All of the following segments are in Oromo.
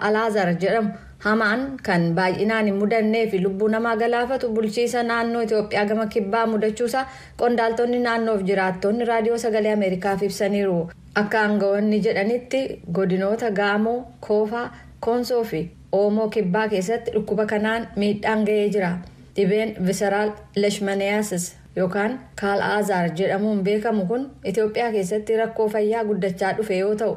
Alaazar jedhamu hamaan kan baay'inaan hin mudannee fi lubbuu namaa galaafatu bulchiisa naannoo Itoophiyaa gama kibbaa mudachuusaa qondaaltonni naannoof jiraattonni Raadiyoo Sagalee Ameerikaaf ibsaniiru. Akka aangawoonni jedhanitti, godinoota Gaamoo, Koofaa, Koonsoo fi Oomoo Kibbaa keessatti dhukkuba kanaan miidhaan ga'ee jira. Dhibeen visceral leishmaniasis yookaan kaal-aazaar jedhamuun beekamu kun Itoophiyaa keessatti rakkoo fayyaa guddachaa dhufe yoo ta'u,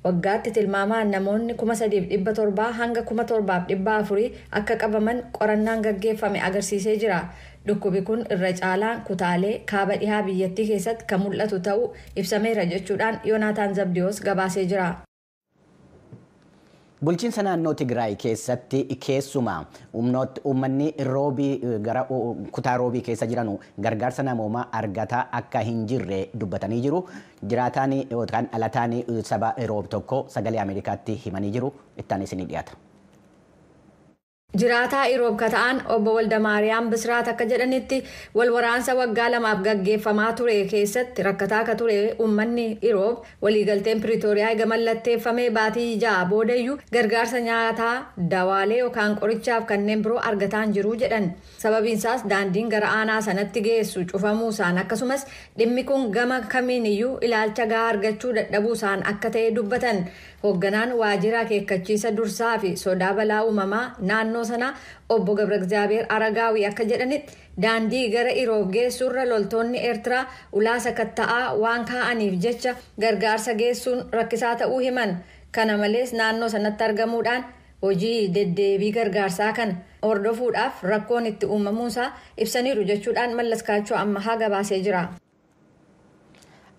waggaatti tilmaamaan namoonni 3,700 hanga 7,400 akka qabaman qorannaan gaggeeffame agarsiisee jira. Dhukkubi kun irra caalaan kutaalee kaaba dhihaa biyyattii keessatti kan mul'atu ta'uu ibsameera jechuudhaan Yoonaataan Zabdiyoos gabaasee jira. Bulchiinsa naannoo Tigraay keessatti keessumaa uummanni Roobii gara kutaa Roobii keessa jiran gargaarsa namoomaa argataa akka hin jirre dubbatanii jiru. Jiraataan yookaan dhalataan saba Roob tokko Sagalee Ameerikaatti himanii jiru. Ittaan isinii dhiyaata. Jiraataa Iroob ka ta'an obbo Waldamaariyaam Bisraat akka jedhanitti, wal waraansa waggaa 2f gaggeeffamaa ture keessatti rakkataa akka ture uummanni Iroob waliigalteen Piriitooriyaa eega mallatteeffamee baatii 6 boodayyuu gargaarsa nyaataa, dawaalee yookaan qorichaaf kanneen biroo argataan jiru jedhan. Sababiinsaas daandiin gara aanaa sanatti geessu cufamuusaan, akkasumas dhimmi kun gama kamiiniyyuu ilaalcha gahaa argachuu dadhabuusaan akka ta'e dubbatan. Hoogganaan waajjira akeekkachiisa dursaa fi sodaa balaa uumamaa naannoo sanaa obbo Gabragzaabeer Aragaawii akka jedhanitti, daandii gara Iroob geessuurra loltoonni Eertiraa ulaa sakatta'aa waan kaa'aniif jecha gargaarsa geessuun rakkisaa ta'uu himan. Kana malees naannoo sanatti argamuudhaan hojii deddeebii gargaarsaa kana hordofuudhaaf rakkoon itti uumamuusaa ibsaniiru jechuudhaan Mallaskaachoo Ammahaa gabaasee jira.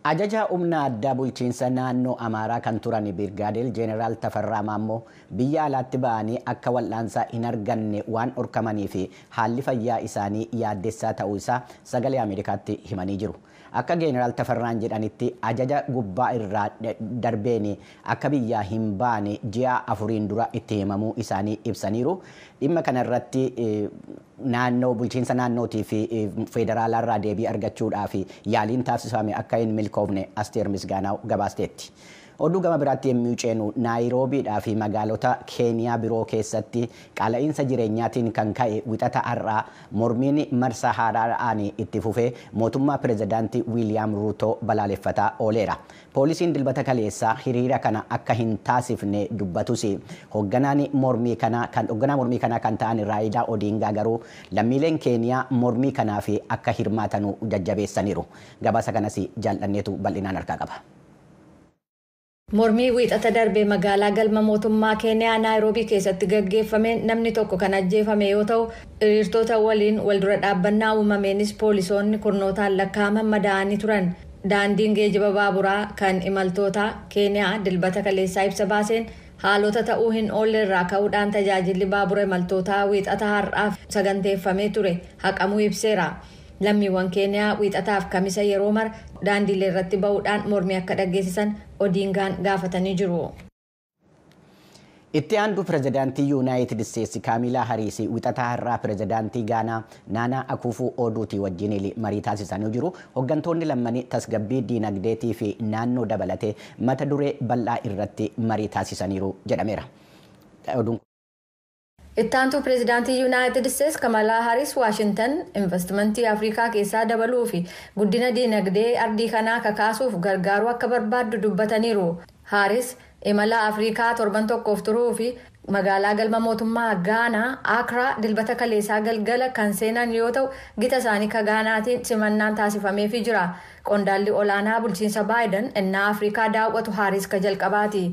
Ajaja humna addaa bulchiinsa naannoo Amaaraa kan turan Birgaadeer Jeeneraal Tafarraa Maammoo biyya alaatti ba'anii akka wal'aansaa hin arganne waan dhorkamanii fi haalli fayyaa isaanii yaaddessaa ta'uu isaa Sagalee Ameerikaatti himanii jiru. Akka Jeeneraal Tafarraan jedhanitti, ajaja gubbaa irraa darbeen akka biyyaa hin baane ji'a 4n dura itti himamuu isaanii ibsaniiru. Dhimma kanarratti naannoo bulchiinsa naannootii fi federaalarraa deebii argachuudhaaf yaaliin taasifame akka hin milkoofne Asteer Misgaanaaw gabaasteetti. Oduu gama biraatti yommuu ceenu, Naayiroobiidhaa fi magaalota Keeniyaa biroo keessatti qaala'iinsa jireenyaatiin kan ka'e Wixata har'aa mormiin marsaa haaraadhaan itti fufee mootummaa pirezidaantii Wiiliyaam Ruutoo balaaleffataa ooleera. Poolisiin Dilbata kaleessaa hiriira kana akka hin taasifne dubbatus, hoogganaa mormii kanaa kan ta'an Raayilaa Odiingaa garuu lammiileen Keeniyaa mormii kanaaf akka hirmaatanu jajjabeessaniiru. Gabaasa kanas jaallanneetu bal'inaan harkaa qaba. Mormii Wiixata darbe magaalaa galma mootummaa Keeniyaa Naayiroobii keessatti gaggeeffameen namni tokko kan ajjeefame yoo ta'u, hiriirtota waliin wal dura dhaabbannaa uumameenis poolisoonni kurnootaan lakkaa'aman madaa'anii turan. Daandiin geejiba baaburaa kan imaltoota Keeniyaa Dilbata kaleessaa ibsa baaseen, haalota ta'uu hin oolle irraa ka'uudhaan tajaajilli baabura imaltootaa Wiixata har'aaf saganteeffamee ture haqamuu ibseera. Lammiiwwan Keeniyaa Wiixataaf Kamisa yeroo mara daandiilee irratti ba'uudhaan mormii akka dhaggeessisan Odiingaan gaafatanii jiru. Itti aantuu pirezidaantii Yuunaayitid Isteetsi Kaamilaa Hariis Wixataa har'aa pirezidaantii Gaanaa Naanaa Akuufuu Oduutii wajjin marii taasisanii jiru. Hooggantoonni lammanii tasgabbii diinagdeetii fi naannoo dabalatee mata duree bal'aa irratti marii taasisaniiru jedhameera. Itti aantuu pirezidaantii Yuunaayitid Isteetsi Kamalaa Haris Waashintan investimentii Afrikaa keessaa dabaluu fi guddina diinagdee ardii kanaa kakaasuuf gargaaruu akka barbaaddu dubbataniiru. Haris imala Afrikaa torban tokkoof turuu fi magaalaa galma mootummaa Gaanaa Akraa Dilbata kaleessaa galgala kan seenan yoo ta'u, gita isaanii ka Gaanaatiin simannaan taasifameefii jira. Qondaalli olaanaa bulchiinsa Baayiden innaa Afrikaa daawwatu Haaris ka jalqabaati.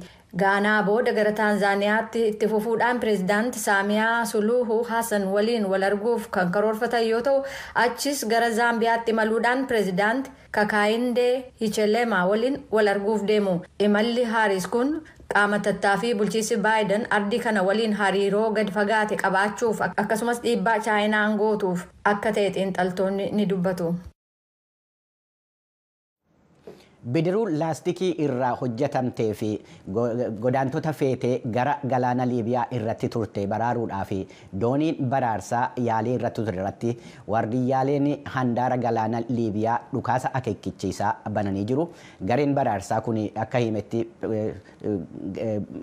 Gaanaa booda gara Taanzaaniyaatti itti fufuudhaan pireezidaanti Saamiyaa Suluhu Hasan waliin wal arguuf kan karoorfatan yoo ta'u, achis gara Zaambiyaatti imaluudhaan pireezidaanti Kakaayindee Hichelema waliin wal arguuf deemu. Imalli Haaris kun qaama tattaaffii bulchiinsi Baayiden ardii kana waliin hariiroo gad fagaate qabaachuuf, akkasumas dhiibbaa Chaayinaan gootuuf akka ta'e xiinxaltoonni ni dubbatu. Bidiruun laastikii irraa hojjetamtee fi godaantota feetee gara galaana Liibiyaa irratti turte baraaruudhaaf dooniin baraarsaa yaalii irratti ture irratti waardiyyaaleen handaara galaana Liibiyaa dhukaasa akeekkachiisaa bananii jiru. Gareen baraarsaa kun akka himetti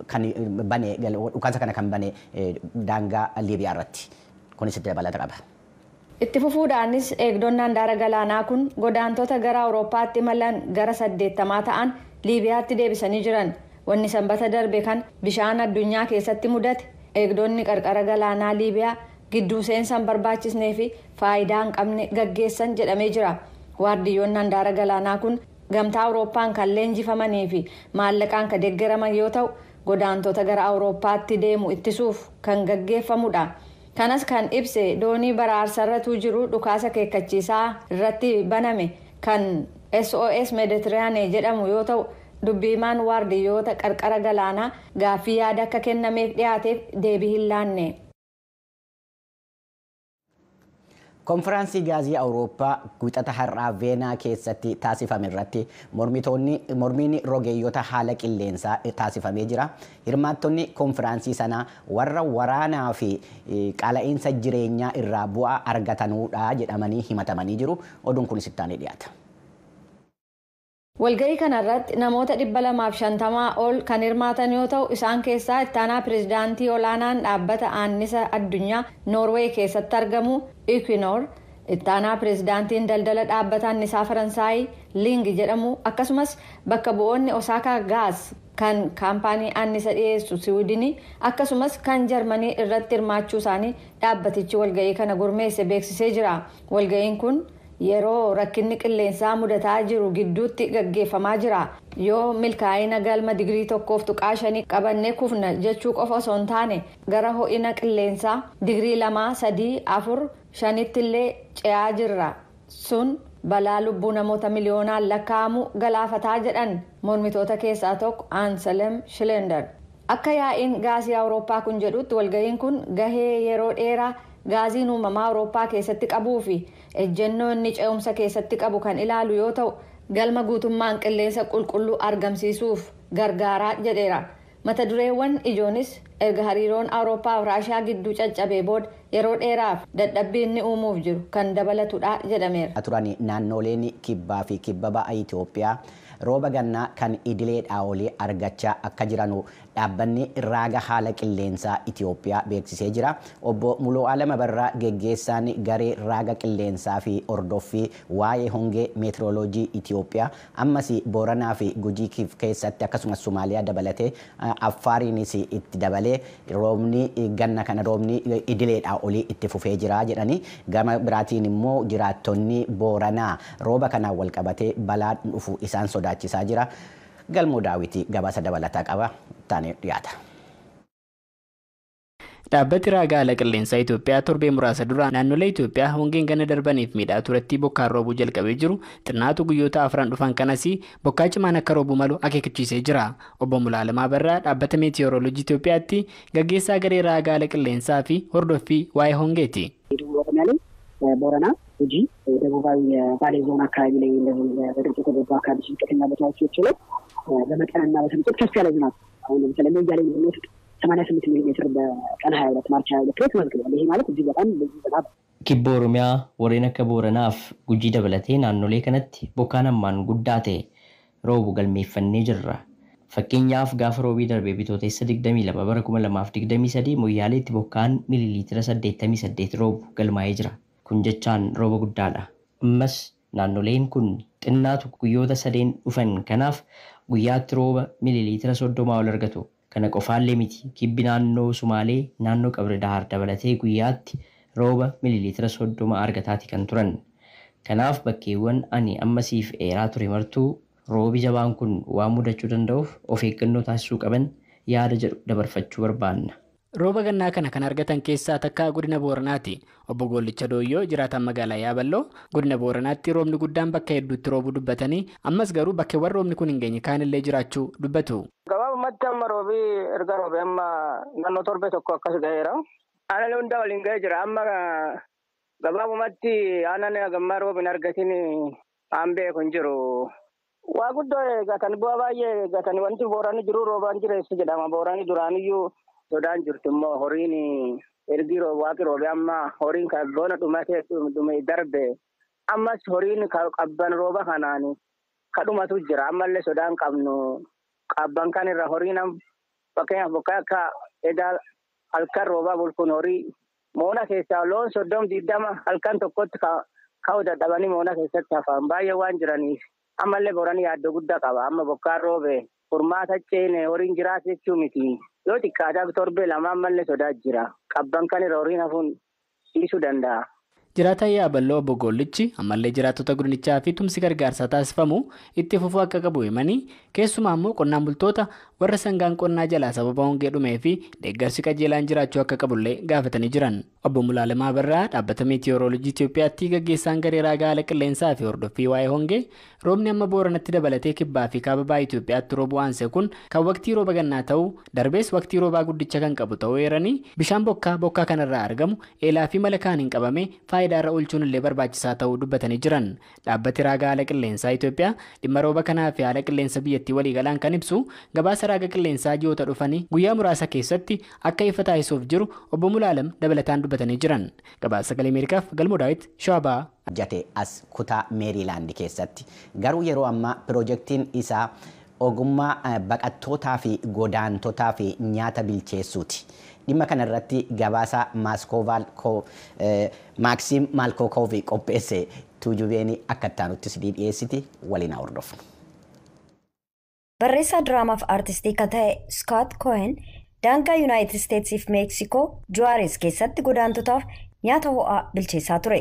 kan bane dhukaasa kana kan bane daangaa Liibiyaa irratti. Kunis itti dabalata qaba. Itti fufuudhaanis eegdonni handaara galaanaa kun godaantota gara Awurooppaatti imalan gara 80 ta'an Liibiyaatti deebisanii jiran. Wanni sanbata darbe kan bishaan addunyaa keessatti mudate eegdonni qarqara galaanaa Liibiyaa gidduu seensa hin barbaachisnee fi faayidaa hin qabne gaggeessan jedhamee jira. Waardiyyoonni handaara galaanaa kun gamtaa Awurooppaan kan leenjifamanii fi maallaqaan kan deeggaraman yoo ta'u, godaantota gara Awurooppaatti deemu ittisuuf kan gaggeeffamudha. Kanas kan ibse doonii baraarsarratu jiru dhukaasa akeekkachiisaa irratti baname kan SOS Mediterranean jedhamu yoo ta'u, dubbiimaan waardiyyoota qarqara galaanaa gaaffii yaada akka kennameef dhiyaateef deebii hin laanne. Konfiraansii gaazii Awurooppaa wixata har'aa Veenaa keessatti taasifame irratti mormiin rogeeyyota haala qilleensaa taasifamee jira. Hirmaattonni konfiraansii sanaa warra waraanaa fi qaala'insa jireenyaa irraa bu'aa argatanuudha jedhamanii himatamanii jiru. Oduun kunis itti aanee dhiyaata. Walga'ii kanarratti namoota 250 ol kan hirmaatan yoo ta'u, isaan keessaa ittaanaa pirezidaantii olaanaan dhaabbata aannisa addunyaa Noorweey keessatti argamu Equinor, ittaanaa pirezidaantiin daldala dhaabbata annisaa Faransaay Ling jedhamu, akkasumas bakka bu'oonni Osaakaa Gaas kan kaampaanii annisa dhiyeessu Siwiidinii akkasumas kan Jarmanii irratti hirmaachuu isaanii dhaabbatichi walga'ii kana gurmeesse beeksisee jira. Walga'iin kun yeroo rakkinni qilleensaa mudataa jiru gidduutti gaggeeffamaa jira. Yoo milkaa'ina galma digirii 1.5 qabannee kufna jechuu qofa osoo hin taane gara ho'ina qilleensaa digirii 2, 3, 4, 5tti illee ce'aa jirra. Sun balaa lubbuu namoota miliyoonaan lakkaa'amu galaafataa jedhan mormitoota keessaa tokko Anselm Schilender. Akka yaa'iin gaasii Awurooppaa kun jedhutti walga'iin kun gahee yeroo dheeraa gaaziin uumamaa Awurooppaa keessatti qabuu fi ejjennoo inni ce'umsa keessatti qabu kan ilaalu yoo ta'u, galma guutummaan qilleensa qulqulluu argamsiisuuf gargaaraa jedheera. Mata dureewwan ijoonis erga hariiroon Awurooppaa fi Raashiyaa gidduu caccabee booda yeroo dheeraaf dadhabbii inni uumuuf jiru kan dabalatudha jedhameera. Turan naannoleen kibbaa fi kibba ba'a Itoophiyaa rooba gannaa kan idileedhaa olii argachaa akka jiranu dhaabbanni raaga haala qilleensaa Itoophiyaa beeksisee jira. Obbo Muluu Alama Barraa geggeessaan garee raaga qilleensaa fi hordoffii waa'ee hongee meetirooloojii Itoophiyaa ammas Booranaa fi Gujii keessatti akkasumas Somaaliyaa dabalatee Affaariinis itti dabalee roobni ganna kana roobni idileedhaa olii itti fufee jira jedhanii, gama biraatiin immoo jiraattonni Booranaa rooba kanaan wal qabatee balaa dhufu isaan sodaachisaa jira. Galmoo Daawwitii gabaasa dabalataa qaba. Taanee dhiyaata. Dhaabbati raagaa haala qilleensaa Itoophiyaa torbee muraasa dura naannolee Itoophiyaa hongeen ganna darbaniif miidhaa turetti bokkaan roobuu jalqabee jiru xinnaatu guyyoota 4 dhufan kanas bokkaa cimaan akka roobuu malu akeekkachiisee jira. Obbo Mulaalamaa Barraa dhaabbata meetiyoorooloojii Itoophiyaatti gaggeessaa garee raagaa haala qilleensaa fi hordoffii waa'ee hongeeti. ቦረና፣ ጉጂ፣ ደቡባዊ የባሌ ዞን አካባቢ ላይ እንደዚህ በድርቅ የተጎዱ አካባቢ ዝቅተኛ ቦታዎች ላይ በመጠንና በስርጭት ከፍ ያለ ዝናብ አሁን ለምሳሌ ሞያሌ ብንወስድ 88 ሚሊ ሜትር በቀን 22 ማርች 22 ላይ ተመዝግቧል። ይሄ ማለት እጅግ በጣም ብዙ ዝናብ። Kibba Oromiyaa warreen akka Booranaaf Gujii dabalatee naannolee kanatti bokkaan hammaan guddaa ta'e roobu galmeeffannee jirra. Fakkeenyaaf gaafa roobii darbee bitootessa 22 bara 2023 Moyyaaleetti bokkaan miiliiliitira 88 roobu galmaa'ee jira. Kun jechaan rooba guddaadha. Ammas naannoleen kun xinnaatu guyyoota 3 dhufan kanaaf guyyaatti rooba miiliiliitira 30 ol argatu. Kana qofaallee miti, kibbi naannoo Sumaalee naannoo Qabri Dahaar dabalatee guyyaatti rooba miiliiliitira 30 argataati kan turan. Kanaaf bakkeewwan ani ammasiif eeraa ture martuu roobi jabaan kun waan mudachuu danda'uuf of eeggannoo taasisuu qaban yaada jedhu dabarfachuu barbaanna. Rooba gannaa kana kan argatan keessaa takka godina Booranaati. Obbo Goollicha Dooyyoo jiraataan magaalaa Yaaballoo godina Booranaatti roobni guddaan bakka hedduutti roobuu dubbatanii ammas garuu bakkeewwan roobni kun hin geenye kaanillee jiraachuu dubbatu. Gabaabumatti amma roobii erga roobee amma naannoo torbee tokko akkas ga'eera. Aannan hundaa waliin ga'ee jira. Amma gabaabumatti aannan gammaa roobi hin argatin aan beeku hin jiru. Waa guddoo eegatan bu'aa baay'ee eegatan wanti Boorani jiru roobaan jireessu jedhama. Boorani duraaniyyuu sodaan jirtu immoo horiin ergi waaqi roobe amma horiin kan boona dhumatee dhume darbe ammas horiin qabban rooba kanaan kadhumatu jira ammallee sodaan qabnu qabban kan irra horiin fakkeenyaaf bokkaa akka edaa halkan roobaa bulkuun horii moona keessaa loon 30-20 halkan tokkotti ka'uu dadhabanii moona keessatti hafan baay'ee waan jiraniif ammallee Boorani yaaddoo guddaa qaba amma bokkaan roobe furmaata ceene horiin jiraas jechuu miti yoo xiqqaataaf torbee lama ammallee sodaa jira qabban kan irra horiin hafuun dhiisuu danda'a. Jiraataan Yaaballoo obbo Goollichi ammallee jiraattota godinichaa fi tumsi gargaarsaa taasifamu itti fufuu akka qabu himanii keessumaa immoo qonnaan bultoota warra sangaan qonnaa jalaa sababa hongee dhumee fi deeggarsi qajeelaan jiraachuu akka qabullee gaafatanii jiran. Obbo Mulaalamaa Barraa dhaabbata Meetiyooroolojii Itoophiyaatti gaggeessaan garee raagaa haala qilleensaa fi hordoffii waa'ee hongee roobni amma Booranatti dabalatee kibbaa fi kaaba bahaa Itoophiyaatti roobu aanse kun kan waqtii rooba gannaa ta'uu darbees waqtii roobaa guddicha kan qabu ta'uu eeranii bishaan bokkaa bokkaa kanarraa argamu eelaa fi mala kaan hin qabame faayidaarra oolchuun illee barbaachisaa ta'uu dubbatanii jiran. Dhaabbati raagaa haala qilleensaa Itoophiyaa dhimma rooba kanaa fi haala qilleensa biyyattii waliigalaan kan ibsu gabaasa raaga qilleensaa ji'oota dhufanii guyyaa muraasa keessatti akka ifa taasisuuf jiru obbo Mulaalam dabalataan dubbatanii jiran. Gabaasa Sagalee Ameerikaaf Galmoo Daawit Shawabaa. Hojjate as kutaa Meerilaand keessatti garuu yeroo ammaa piroojeektiin isaa ogummaa baqattootaa fi godaantotaa fi nyaata bilcheessuuti. Dhimma kanarratti gabaasa Maaksiim Maalkookoov qopheesse Tuujubeen akka itti sidii dhiyeessiti waliin hordofnu. Barreessaa diraamaaf aartistii kan ta'e Scott Cohen daangaa Yuunaayitid Isteetsii fi Meeksikoo Juwaares keessatti godaantotaaf nyaata ho'aa bilcheessaa ture.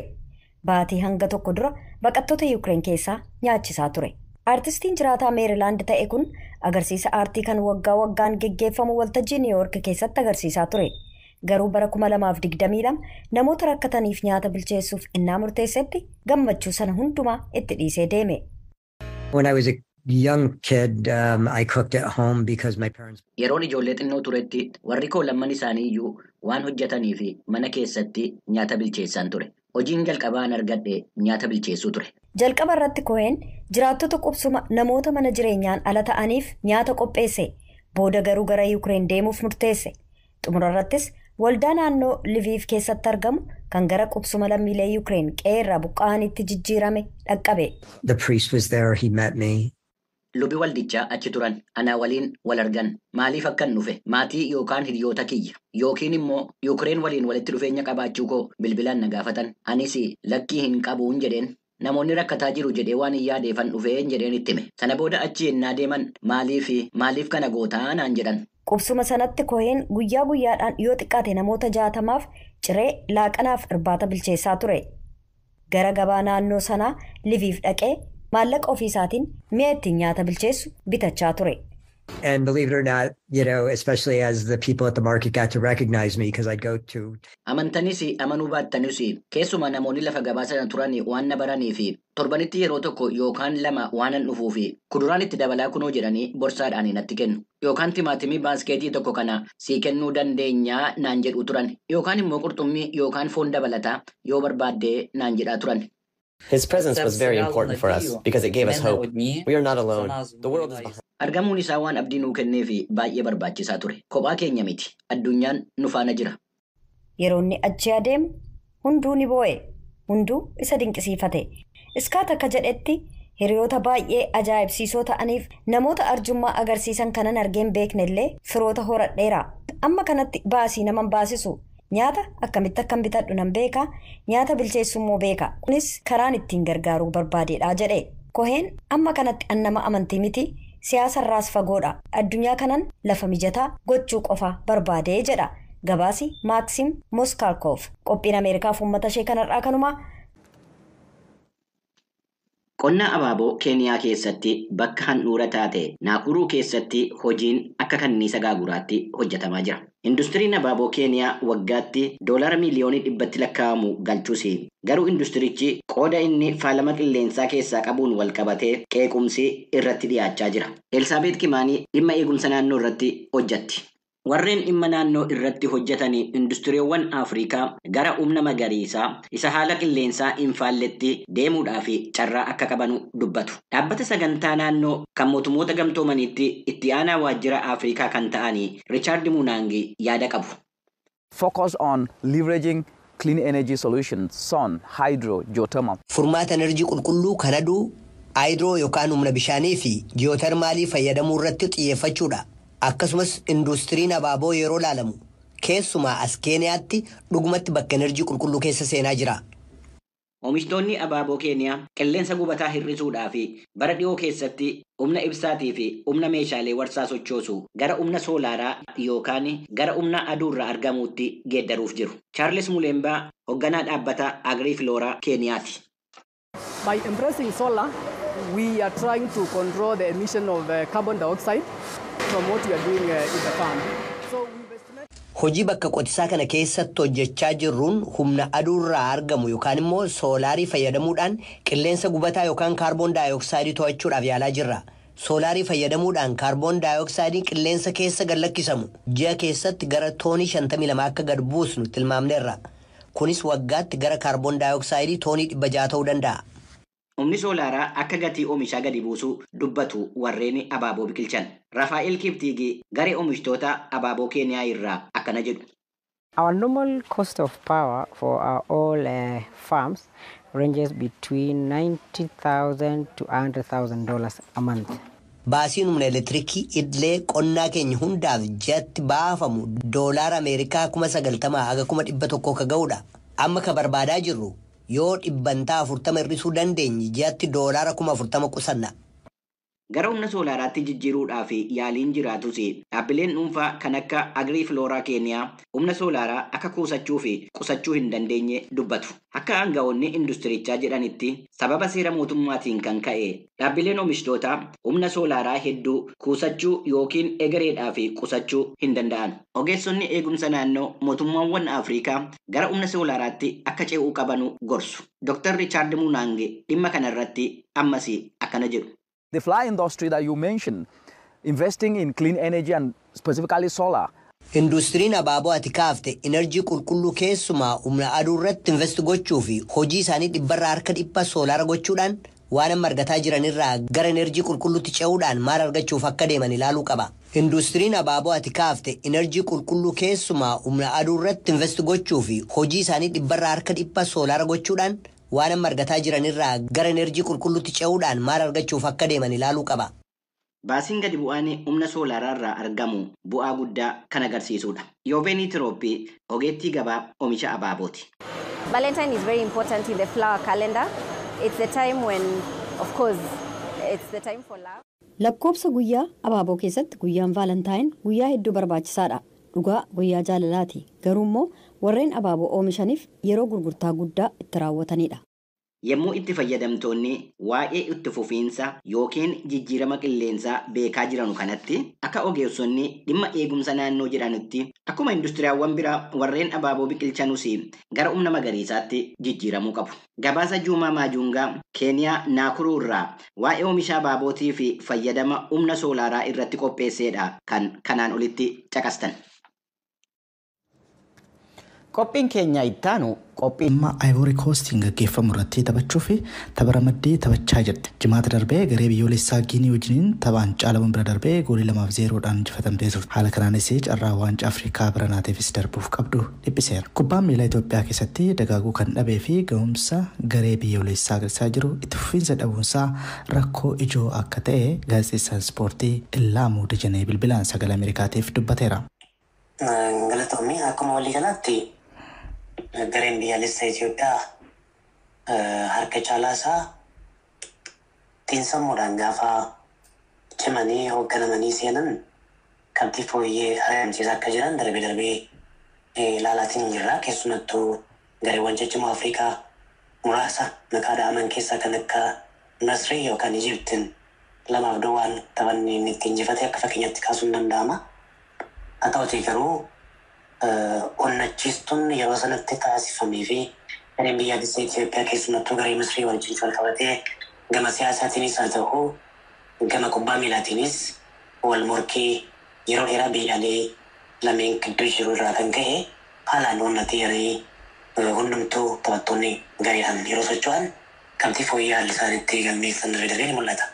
Baatii hanga tokko dura baqattoota Yuukireen keessaa nyaachisaa ture. Aartistiin jiraataa Meerilaand ta'e kun agarsiisa aartii kan waggaa waggaan geggeeffamu waltajjii Niiwuyoork keessatti agarsiisaa ture. Garuu bara 2022 namoota rakkataniif nyaata bilcheessuuf innaa murteessetti gammachuu sana hundumaa itti dhiisee deeme. When I was a young kid, I cooked at home because my parents. Yeroon ijoollee xinnoo turetti warri koo lamman isaanii iyyuu waan hojjetanii fi mana keessatti nyaata bilcheessan ture. Hojiin jalqabaan argadhe nyaata bilcheessuu ture. Jalqaba irratti Cohen jiraattota qubsuma namoota mana jireenyaan ala ta'aniif nyaata qopheesse. Booda garuu gara Yuukireen deemuuf murteesse. Xumura irrattis waldaa naannoo Liviif keessatti argamu kan gara qubsuma lammiilee Yuukireen qe'ee irraa buqqa'anitti jijjiirame dhaqqabe. The priest was there, he met me. Lubi waldichaa achi turan anaa waliin wal argan maaliif akkan dhufe maatii yookaan hiriyoota kiyya yookiin immoo Yuukireen waliin walitti dhufeenya qabaachuu koo bilbilaan na gaafatan anis lakkii hin qabuun jedheen namoonni rakkataa jiru jedhee waan hin yaadeefan dhufeen jedheen itti hime sana booda achi ennaa deeman maaliif kana gootaa naan jedhan. Qubsuma sanatti Cohen guyyaa guyyaadhaan yoo xiqqaate namoota 60f ciree laaqanaaf irbaata bilcheessaa ture. Gara gabaa naannoo sanaa Liviif dhaqee maallaqa ofiisaatiin mi'a ittiin nyaata bilcheessu bitachaa ture. And believe it or not, you know, especially as the people at the market got to recognize me because I'd go to. Amantanis amanuu baattanis keessumaa namoonni lafa gabaa sana turan waan na baranii fi torbanitti yeroo tokko yookaan lama waan dhufuu fi kuduraan itti dabalaa kunoo jedhanii borsaadhaan natti kennu. Yookaan timaatimii baaskeetii tokko kana sii kennuu dandeenyaa naan jedhu turan. Yookaan immoo qurxummii yookaan foon dabalataa yoo barbaaddee naan jedhaa turan. His presence was very important for us because it gave us hope. We are not alone. The world is behind. Argamuun isaa waan abdii nuu kenneef baay'ee barbaachisaa ture. Kophaa keenya miti. Addunyaan nu faana jira. Yeroo inni achi adeemu hunduu ni boo'e. Hunduu isa dinqisiifate. Iskaat akka jedhetti hiriyoota baay'ee ajaa'ibsiisoo ta'aniif namoota arjummaa agarsiisan kanan argeen beeknellee firoota horadheera. Amma kanatti baasii naman baasisu. Nyaata akkamitti akkan bitadhu nan beeka. Nyaata bilcheessu immoo beeka. Kunis karaan ittiin gargaaruu barbaadeedha jedhe. Koheen amma kanatti an nama amantii miti. Siyaasarraas fagoodha. Addunyaa kanan lafa mijataa gochuu qofa barbaadee jedha. Gabaasi Maaksiim Moskalkoof. Qophiin Ameerikaaf uummata ishee kanarraa kanumaa. Qonna abaaboo Keeniyaa keessatti bakka handhuura taate Naakuruu keessatti hojiin akka kanniisa gaaguraatti hojjetamaa jira. Industiriin abaaboo Keeniyaa waggaatti $100 miiliyoonii lakkaa'amu galchuus garuu industirichi qooda inni faalama qilleensaa keessaa qabuun wal qabatee qeequmsi irratti dhiyaachaa jira. Elsaabeet Kimaanii dhimma eegumsa naannoo irratti hojjatti. Warreen dhimma naannoo irratti hojjetan industiriiwwan Afrikaa gara humna magariisaa isa haala qilleensaa hin faalletti deemuudhaaf carraa akka qabanu dubbatu. Dhaabbata sagantaa naannoo kan mootummoota gamtoomaniitti itti aanaa waajjira Afrikaa kan ta'an Riichaard Munaangi yaada qabu. Focus on leveraging clean energy solutions, sun, hydro, geothermal. Furmaata enerjii qulqulluu kan aduu, haayidroo yookaan humna bishaanii fi ji'ootermaalii fayyadamuu irratti xiyyeeffachuudha. Akkasumas industiriin abaaboo yeroo laalamu keessumaa as Keeniyaatti dhugumatti bakka enerjii qulqulluu keessa seenaa jira. Oomishtoonni abaaboo Keeniyaa qilleensa gubataa hir'isuudhaa fi bara dhiyoo keessatti humna ibsaatii fi humna meeshaalee warsaa sochoosu gara humna soolaaraa yookaan gara humna aduurraa argamuutti geeddaruuf jiru. Chaarles Muleembaa hoogganaa dhaabbata Agriiflooraa Keeniyaati. By embracing solar, we are trying to control the emission of carbon dioxide from what we are doing in the farm. So Hojii bakka qotisaa kana keessatti hojjechaa jirruun humna aduurraa argamu yookaan immoo soolaarii fayyadamuudhaan qilleensa gubataa yookaan kaarboon daayooksaayidii to'achuudhaaf yaalaa jirra. Soolaarii fayyadamuudhaan kaarboon daayooksaayidii qilleensa keessa gad lakkisamu ji'a keessatti gara toonii 52 akka gad buusnu tilmaamneerra. Kunis waggaatti gara kaarboon daayooksaayidii toonii 600 ta'uu danda'a. Humni soolaaraa akka gatii oomishaa gadi buusu dubbatu warreen abaaboo biqilchan. Rafaa'el Kiptiigii garee oomishtoota abaaboo Keeniyaa irraa akkana jedhu. Our normal cost of power for our all farms ranges between $90,000 to $100,000 a month. Baasiin humna elektiriikii idilee qonnaa keenya hundaaf ji'atti baafamu doolaara Ameerikaa 90,000 haga 100,000 ka ga'udha. Amma ka barbaadaa jirru yoo 40% hir'isuu dandeenye ji'atti doolaara 40,000 qusanna. Gara humna soolaaraatti jijjiiruudhaaf yaaliin jiraatus dhaabbileen dhuunfaa kan akka Agriiflooraa Keeniyaa humna soolaaraa akka kuusachuu fi qusachuu hin dandeenye dubbatu. Akka aanga'oonni industirichaa jedhanitti sababa seera mootummaatiin kan ka'e dhaabbileen oomishtoota humna soolaaraa hedduu kuusachuu yookiin egereedhaaf qusachuu hin danda'an. Ogeessonni eegumsa naannoo mootummaawwan Afrikaa gara humna soolaaraatti akka ce'uu qabanu gorsu. Dr. Riichaard Munaange dhimma kanarratti ammas akkana jedhu. The flower industry that you mentioned, investing in clean energy and specifically solar. Industiriin abaaboo ati kaafte enerjii qulqulluu keessumaa humna aduu irratti invest gochuu fi hojii isaanii 100% soolaara gochuudhaan waan amma argataa jiranirraa gara enerjii qulqulluutti ce'uudhaan maal argachuuf akka deeman ilaaluu qaba. Industiriin abaaboo ati kaafte enerjii qulqulluu keessumaa humna aduu irratti invest gochuu fi hojii isaanii 100% soolaara gochuudhaan waan amma argataa jiranirraa gara enerjii qulqulluutti ce'uudhaan maal argachuuf akka deeman ilaaluu qaba. Baasiin gadi bu'aan humna soolaaraa irraa argamu bu'aa guddaa kan agarsiisudha. Yooveenii Tirooppii ogeettii gabaa oomisha abaabooti. Valentine is very important in the flower calendar. It's the time when, of course, it's the time for love. Lakkoobsa guyyaa abaaboo keessatti guyyaan Vaalentaayin guyyaa hedduu barbaachisaadha. Dhugaa guyyaa jaalalaati. Garuu immoo warreen abaaboo oomishaniif yeroo gurgurtaa guddaa itti raawwatanidha. Yommuu itti fayyadamtoonni waa'ee itti fufiinsa yookiin jijjiirama qilleensaa beekaa jiranu kanatti akka ogeessonni dhimma eegumsa naannoo jedhanitti akkuma industiriyaawwan biraa warreen abaaboo biqilchanuus gara humna magariisaatti jijjiiramuu qabu. Gabaasa Juumaa Maajuungaa Keeniyaa Naakuruu irraa waa'ee oomisha abaabootii fi fayyadama humna soolaaraa irratti qopheessedha kan kanaan olitti caqastan. Qophiin keenya ittaanu qophii. Amma Ivory Coastiin gaggeeffamu irratti taphachuuf tapha ramaddii taphachaa jirti. Jimaata darbee garee biyyoolessaa Giinii wajjiniin taphaan caalamuun bira darbee goolii 2-0dhaan injifatamtee turte. Haala kanaanis carraa waancaa Afrikaa baranaatiifis darbuuf qabdu dhiphiseera. Kubbaan miilaa Itoophiyaa keessatti dagaaguu kan dhabee fi ga'umsa garee biyyoolessaa agarsiisaa jiru itti fufiinsa dhabuunsaa rakkoo ijoo akka ta'e gaazexeessaan ispoortii Illaamuu Dajanee bilbilaan sagalee Ameerikaatiif dubbateera. Galatoomii akkuma waliigalaatti gareen biyyaalessaa Itoophiyaa harka caalaa isaa xiinsammuudhaan gaafa cimanii hoogganamanii seenan qabxii fooyyee argamsiisaa akka jiran darbee darbee ilaalaatiin jirra. Keessumattuu gareewwan ciccimoo Afrikaa muraasa maqaa dha'aman keessaa kan akka Masrii yookaan Ijiptiin 2-0 taphanni inni itti injifate akka fakkeenyaatti kaasuun danda'ama. Haa ta'utii garuu onnachiistuun yeroo sanatti taasifamee fi gareen biyyaalessaa Itoophiyaa keessumattuu garee Misrii wajjin wal qabatee gama siyaasaatiinis haa ta'u gama kubbaa miilaatiinis wal morkii yeroo dheeraa biyyaalee lameen gidduu jiru irraa kan ka'e haalaan onnatee hundumtuu taphattoonni gareedhaan yeroo socho'an qabxii fooyya'aa haalli isaan itti galmeessan darbee darbee ni mul'ata.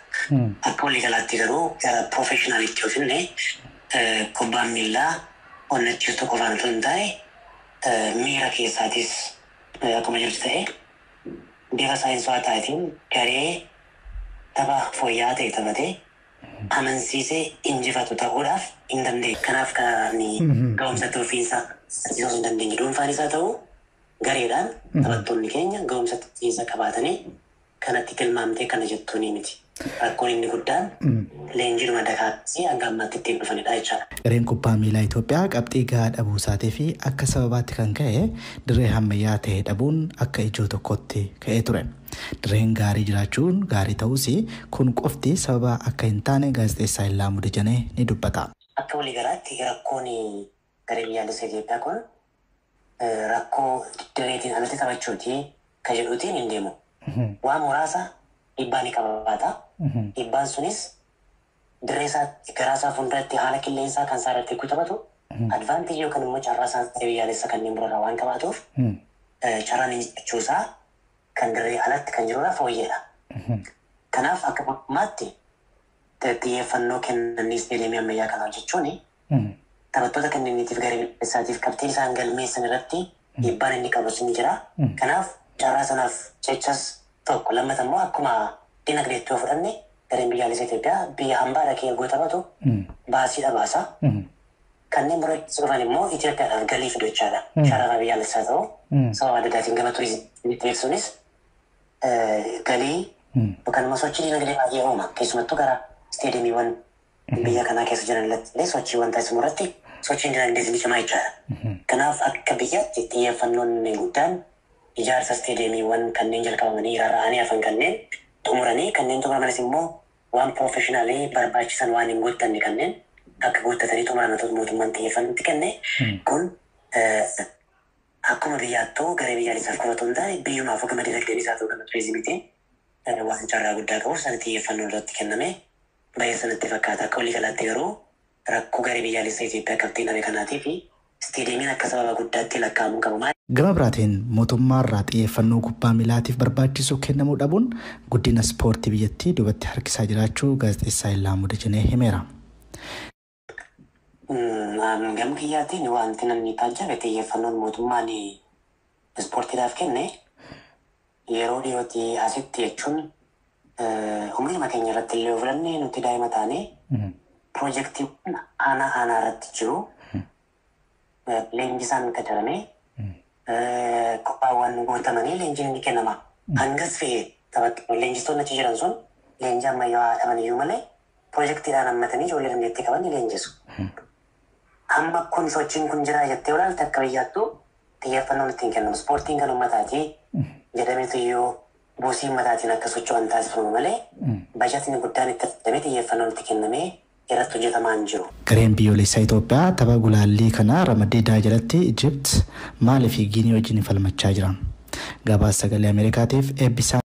Akka waliigalaatti garuu gara piroofeshinaalitti yoo finne kubbaan miillaa onnachiistuu qofaan otoo hin taane miira keessaatis akkuma jirtu ta'e bifa saayinsawaa ta'eetiin garee tapha fooyya'aa ta'e taphatee amansiisee injifatu ta'uudhaaf hin dandeenye. Kanaaf kan ga'umsa ofiinsa agarsiisuu hin dandeenye. Dhuunfaanis haa ta'u gareedhaan taphattoonni keenya ga'umsa ofiinsa qabaatanii kanatti tilmaamtee kana jettuuni miti. Rakkoon inni guddaan leenjiidhuma dakaatti hanga ammaatti ittiin dhufanidha jechaadha. Gareen kubbaa miilaa Itoophiyaa qabxii gahaa dhabuu isaatii fi akka sababaatti kan ka'e dirree ammayyaa ta'e dhabuun akka ijoo tokkotti ka'ee ture. Dirreen gaarii jiraachuun gaarii ta'us kun qofti sababa akka hin taane gaazexeessaa Illaa Dajanee ni dubbata. Akka waliigalaatti rakkoon garee biyyaalessa Itoophiyaa kun rakkoo dirreetiin alatti taphachuuti kan jedhuutiin hin deemu. Waan muraasa dhiibbaa ni qabaata. Dhiibbaan sunis dirree isaa garaa isaa fuulduratti haala qilleensaa kan isaa irratti taphatu advaanteejii yookaan immoo carraa isaa biyyaalessa kanneen biroorraa waan qabaatuuf carraan injifachuu isaa kan dirree alatti kan jirurraa fooyyeedha. Kanaaf akka mootummaatti xiyyeeffannoo kennanii isteediyeemii ammayyaa kana hojjechuun taphattoota kanneeniitiif garee biyyoolessaatiif qabxiin isaan galmeessan irratti dhiibbaan inni qabus ni jira. Kanaaf carraa sanaaf jechas tokko lammata immoo akkuma dinagdeetti yoo fudhanne gareen biyyaalessa Itoophiyaa biyya hambaa dhaqee ergoo taphatu baasiidha baasa. Kanneen biroo dhufan immoo Itoophiyaadhaaf galii fidu jechaadha. Sharafa biyyaalessaa ta'u sababa adda addaatiin gama turizimiitti beeksisuunis galii yookaan immoo sochii dinagdee baay'ee uuma. Keessumattuu gara isteediyeemiiwwan biyya kanaa keessa jiran illee sochiiwwan taasifamu irratti sochiin dinagdee ni cimaa jechaadha. Kanaaf akka biyyaatti xiyyeeffannoon guddaan ijaarsa isteediyeemiiwwan kanneen jalqabamanii rarra'anii hafan kanneen xumuranii kanneen xumuramanis immoo waan piroofeshinaalii barbaachisan waan hin guuttanne kanneen akka guuttatanii xumuran mootummaan xiyyeeffannootti kenne kun akkuma biyyaattuu garee biyyaalessaaf qofa otoo hin taane biyyumaaf gama dinagdeen isaa ta'u gama turizimiitiin waan carraa guddaa qabuuf sana xiyyeeffannoo irratti kenname baay'ee sanatti fakkaata. Akka waliigalaatti garuu rakkoo garee biyyaalessa Itoophiyaa qabxii dhabe kanaatii fi isteediyeemiin akka sababa guddaatti lakkaa'amuu qabu. Gama biraatiin mootummaarraa xiyyeeffannoo kubbaa miilaatiif barbaachisu kennamuu dhabuun guddina ispoortii biyyattii duubatti harkisaa jiraachuu gaazexeessaa Illaa Dajanee himeera. Gama kiyyaatiin wanti namni taajjabe xiyyeeffannoon mootummaan ispoortiidhaaf kenne yeroo dhiyootti asitti jechuun umriima keenya irratti illee yoo fudhanne nuti daa'ima taane piroojeektiiwwan aanaa aanaa irratti jiru leenjisaan qacaramee kophaawwan guutamanii leenjiin ni kennama. Hangas fe'e taphattoonni leenjistoonni achi jiran sun leenjii ammayyaa dhaban iyyuu malee piroojeektiidhaan hammatanii ijoollee dandeettii qaban ni leenjisu. Hamma kun sochiin kun jira jettee olaalte akka biyyaattuu xiyyeeffannoon ittiin kennamu. Ispoortiin kan uummataati jedhameetu iyyuu buusii uummataatiin akka socho'an taasifamu malee bajatni guddaan itti argamee xiyyeeffannoon itti kennamee irratti hojjetamaa hin jiru. Gareen biyyoolessaa Itoophiyaa tapha gulaallii kana ramaddii daa jalatti Ijipt Maalii fi Giinii wajjin falmachaa jira. Gabaasa sagalee Ameerikaatiif eebbisaa.